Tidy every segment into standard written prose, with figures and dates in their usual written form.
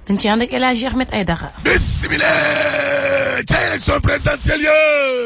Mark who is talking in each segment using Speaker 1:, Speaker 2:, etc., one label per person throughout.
Speaker 1: dañ ci ànd ak El Hadji Ahmed Aïdara.
Speaker 2: bismillah ca élection présidentielle yo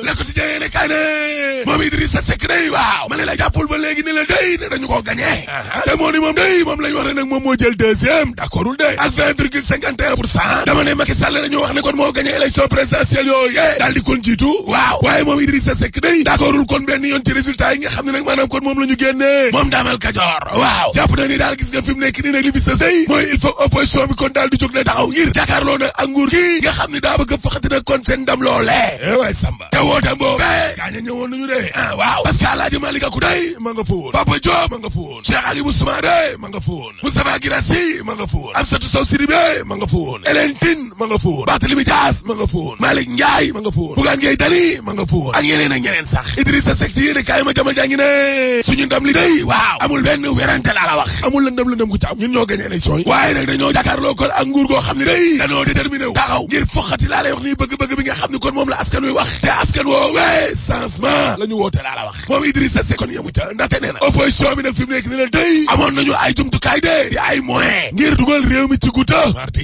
Speaker 2: Le Quotidien yéene kaay ne moom Idrissa Seck day waaw ma ne la jàppul ba léegi ni la day ne dañu koo gagné te moo ni moom day moom lañ wax ne nag moom moo jël deuxième d'accordul de ak 20,51%. dama ne Macky Sall dañu wax ne kon moo gagné élection présidentielle yooyu daal di kon jiitu waaw waaye moom Idrissa Seck day d'accordul kon benn yoon ci résultat yi nga xam ne nag maanaam kon moom la ñu génnee moom daamal Kajoor waaw jàpp na ni daal gis nga fi mu nekk nii nag li bi sa day mooy il faut opposition bi kon daal di jóg ne taxaw ngir jàkkaarloo nag ak nguur gi nga xam ne daa bëgg a faxati nag kon seen ndam loolee waay Samba te woote boobee gaaña ñëwoon nañu de waaw parce que Alaaji Malick Gakou day ma nga fa woon Papa Diop ma nga fa woon Cheikh Agibou Soumaré ma nga fa woon Moustapha Guirassy ma nga fa woon Amsatou Sow Sidibé ma nga fa woon Hélène Tine ma nga fa woon Barthélémy Dias ma nga fa woon Malick Ndiaye ma nga fa woon Bougane Gueye Dany ma nga fa woon ak ñeneen ak ñeneen sax Idrissa Seck ci yéene kaay ma jamal jàngi ne suñu ndam li day waaw amul benn werante laa la wax amul lëndëm ku ci am ñun ñoo gagné élection yi waaye nag dañoo jàkkaarloo kon ak nguur goo xam ne day dañoo déterminé wu taxaw ngir foxati laa lay wax nii bëgg-bëgg bi nga xam ne kon moom la askan wi wax te askan woowee changement la ñu woote laa la wax moom Idrissa Seck kon yemu ca ndaxte nee na opposition bi nag fi mu nekk ni la day amoon nañu ay jumtukaay de di ay moyens ngir dugal réew mi ci guta mardi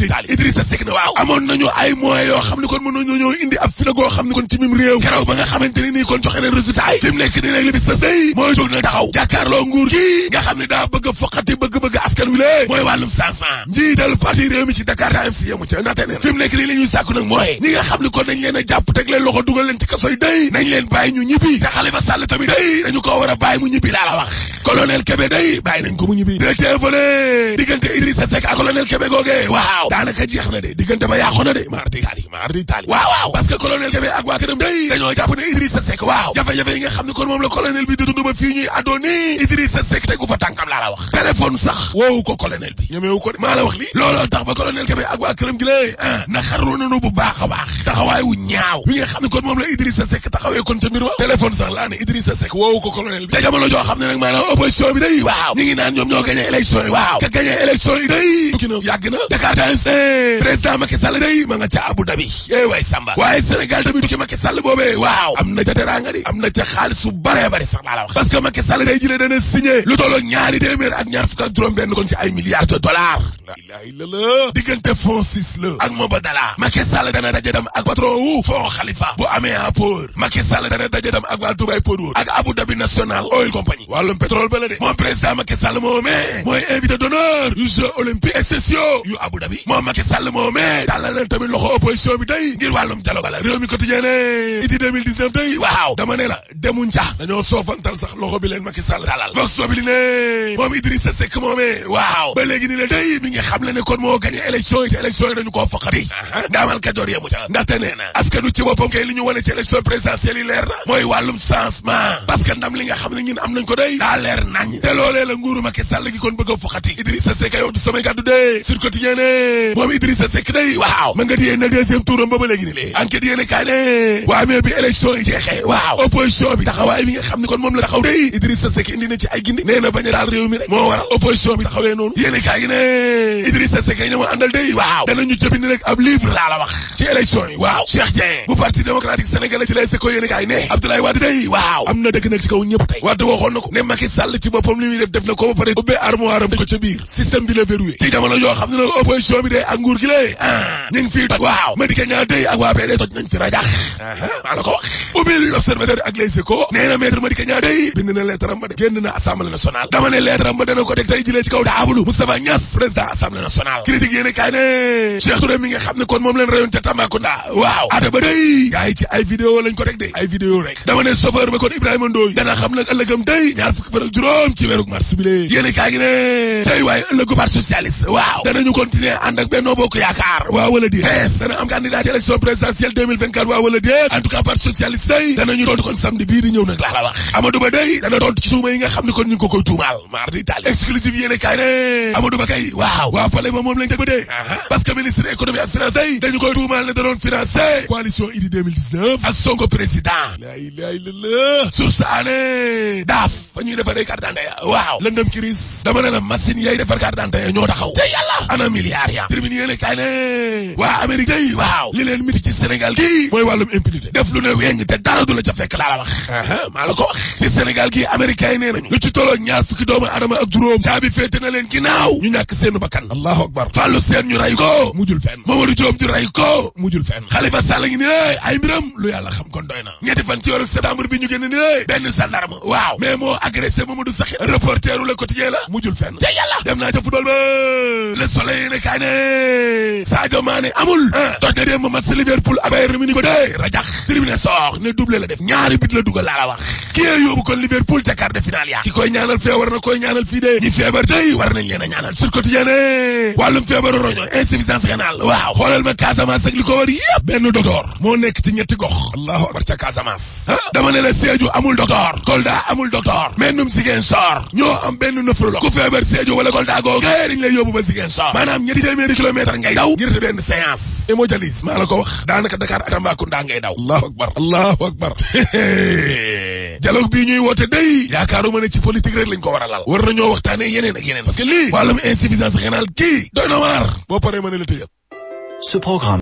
Speaker 2: tali Idrissa Seck ne waaw amoon nañu ay moyens yoo xam ne kon mën nañu ñëw indi ab fi la goo xam ne kon ci mim réew keroog ba nga xamante ni nii kon joxe na résultat yi fi mu nekk ni nag li bis sa day mooy jóg na taxaw jàkkaarloo nguur gi nga xam ne daa bëgg a foqati bëgg-bëgg askan wi lée mooy wàllum changement njiital parti réew mi ci Dakar Times yemu ca ndaxte nee na fi mu nekk nii li ñuy sàkku nag mooy ñi nga xam ne kon nañ leen a jàpp teg leen loxo dugal leen ci kaso yi day nañ leen bàyyi ñu ñibbi te Khalifa Sall tamit day dañu ko war a bàyyi mu ñibbi laa la wax colonel Kébé day bàyyi nañ ko mu ñibbi directeur fa ne diggante Idrissa Seck ak colonel Kébé googee waaw daanaka jeex na de diggante ba yàqu na de mardi tali waaw parce que colonel Kébé ak waa këram day dañoo jàpp ne Idrissa Seck waaw jafe-jafe yi nga xam ne kon moom la colonel bi di dund ba fii ñuy adooni Idrissa Seck tegu fa tànkam laa la wax téléphone sax woowu ko colonel bi ñemewu ko de maa la wax li looloo tax ba colonel Kébé ak waa këram gi lée naxarlu nañu bu baax a baax taxawaay wu ñaaw bi nga xam ne kon moom la Idrissa Seck taxawee kon ca mbir wa téléphone sax laa ne Idrissa Seck woowu ko colonel bi te jamono joo xam ne nag maanaam opposition bi day waaw ñi ngi naan ñoom ñoo gagné élection yi waaw ka gagné élection yi day tukki na yàgg na Dakar Times président Macky Sall day ma nga ca Abu Dhabi waay Samba waaye Sénégal tamit tukki Macky Sall boobee waaw am na ca teraanga di am na ca xaalis su bare bare sax laa la wax parce que Macky Sall day jëlee dana signé lu tolloog ñaari téeméer ak ñaar fukk ak juróom benn kon ci ay milliards de dollars la ilaha illallah diggante Francis la ak Mobadala Macky Sall dana daje dem ak patron wu fond Khalifa bu amee apport Macky Sall dana daje dem ak waa Dubai Port World ak Abu Dhabi National Oil Company wàllum pétrole ba la de moom président Macky Sall moomee mooy invité d'honneur yu Jeux olympiques et spéciaux yu Abu Dhabi moom Macky Sall moomee tàllal leen tamit loxo opposition bi day ngir wàllum dialogue la réew mi quotidien ne iti 2019 day waaw dama ne la demuñ ca dañoo soofantal sax loxo bi leen Macky Sall tàllal vox populi ne moom Idrissa Seck moomee waaw ba léegi ni la day mi ngi xam le ne kon moo gagné élection yi te élection yi dañu koo foqati ndaamal Kajoor yemu ca ndaxte nee na askanu ci boppam kay li ñu wane ci élection présidentielle yi leer na mooy wàllum changement parce que ndam li nga xam ne ñun am nañ ko day daa leer nañ te loolee la nguuru Macky Sall gi kon bëgg a foqati Idrissa Seck yow du samay kàddu de sur quotidien ne moom Idrissa Seck day waaw ma nga diyee na deuxième tour am ba léegi ni lee enquête yéene kaay ne waa mais bi élection yi jeexee waaw opposition bi taxawaay bi nga xam ne kon moom la taxaw day Idrissa Seck indi na ci ay gindi nee na bañ a daal réew mi rek moo waral opposition bi taxawee noonu yéene kaay gi ne Idrissa Seck ña ma àndal day waaw danañu ca bind rek ab livre laa la wax ci élection yi waaw Cheikh Dieng bu parti démocratique sénégalais ci lay seko yéene kaay ne Abdoulaye Wade day waaw am na dëgg nag ci kaw ñëpp tey Wade waxoon na ko ne Macky Sall ci boppam li muy def na ko ba pare ubbee armoire am ko ca biir système bi la verrouillé ci jamono yoo xam ne nag opposition bi day ak nguur gi lée ñu ngi fii toj waaw Madické Niang day ak waa PD toj nañ fi rajax maa la ko wax ubbil l'Observateur ak Les Échos nee na maître Madické Niang day bind na lettre am ba de génn na assemblée nationale dama ne lettre am ba dana ko teg tey jëlee ci kaw daabulu Moustapha Niasse président assemblée nationale critique yéene kaay ne Cheikh Touré mi nga xam ne kon moom leen rayoon ca Tambacounda waaw ata ba day gaa yi ci ay vidéo lañ ko teg de ay vidéo rek dama ne chauffeur ba kon Ibrahima Ndoye dana xam nag ëllëgam day ñaar fukki fan ak juróom ci weeru mars bi lee yéene kaay gi ne tey waaye ëllëgu parti socialiste waaw danañu continuer ànd ak Benno Bokk Yaakaar waaw wala déet dana am candidat ci élection présidentielle 2024 waaw wala déet en tout cas parti socialiste day danañu tontu kon samedi bii di ñëw nag laa la wax Amadou Ba day dana tontu ci tuuma yi nga xam ne kon ñu ngi ko koy tuumaal mardi tali exclusive yéene kaay ne Amadou Ba kay waaw waa pale ba moom lañ teg ba dee parce que ministre économie ak finance day dañu koy tuumaal ne da doon financé coalition Idy 2019 ak Sonko président la ilaha illallah sursaane daaf fa ñuy defaree carte d'identité ya waaw lëndëm kiris dama ne la machine yay defar carte d'identité ya ñoo taxaw te yàlla ana milliards ya tribune yéene kaay ne waa Amérique day waaw li leen miti ci Sénégal kii mooy wàllum impunité def lu ne weng te dara du la ca fekk laa la wax maa la ko wax ci Sénégal kii américain yi nee nañu lu ci tolloog ñaar fukki doomu adama ak juróom caabi féete na leen ginnaaw ñu ñàkk seenu bakkan allahu akbar Fallou Sène ñu ray ko mujjul fenn Mamadou Diop ñu ray ko mujjul fenn Khalifa Sall ngi ni ay mbiram lu yàlla xam kon doy na ñetti fan ci weeru septembre bi ñu génn ni benn gendarme waaw mais moo agressé Mamadou Sakhi reporteru Le Quotidien la mujjul fenn ca yàlla dem naa ca football ba Le Soleil ne kaay ne Sadio Mané amul toj na démb match Liverpool ak Bayern Munich ko dee rajax tribune soox ne doublé la def ñaari bit la dugal laa la wax kii yóbbu kon Liverpool ca quart de finale ya ki koy ñaanal fee war na koy ñaanal fii de ñi feebar day war nañ leen a ñaanal sur Quotidien ne wàllum feebaru roño insuffisance rénale waaw xoolal ma Casamance ak li ko war yëpp benn docteur moo nekk ci ñetti gox allahu akbar ca Casamance dama ne la Sédhiou amul docteur Kolda amul docteur mennum Ziguinchor ñoo am benn nephrologue ku feebar Sédhiou wala Kolda googu dañ lay yóbbu ba Ziguinchor maanaam ñetti téeméeri kilomètre ngay daw ngir benn séance hémodialyse maa la ko wax daanaka Dakar ak Tambacounda ngay daw allahu akbar allahu akbar dialogue bii ñuy woote day yaakaaruma ne ci politique rek lañ ko war a lal war nañoo waxtaane yeneen ak yeneen parce que lii wàllum insuffisance rénale kii doy na waar boo paree ma ne la tëjal. Ce programme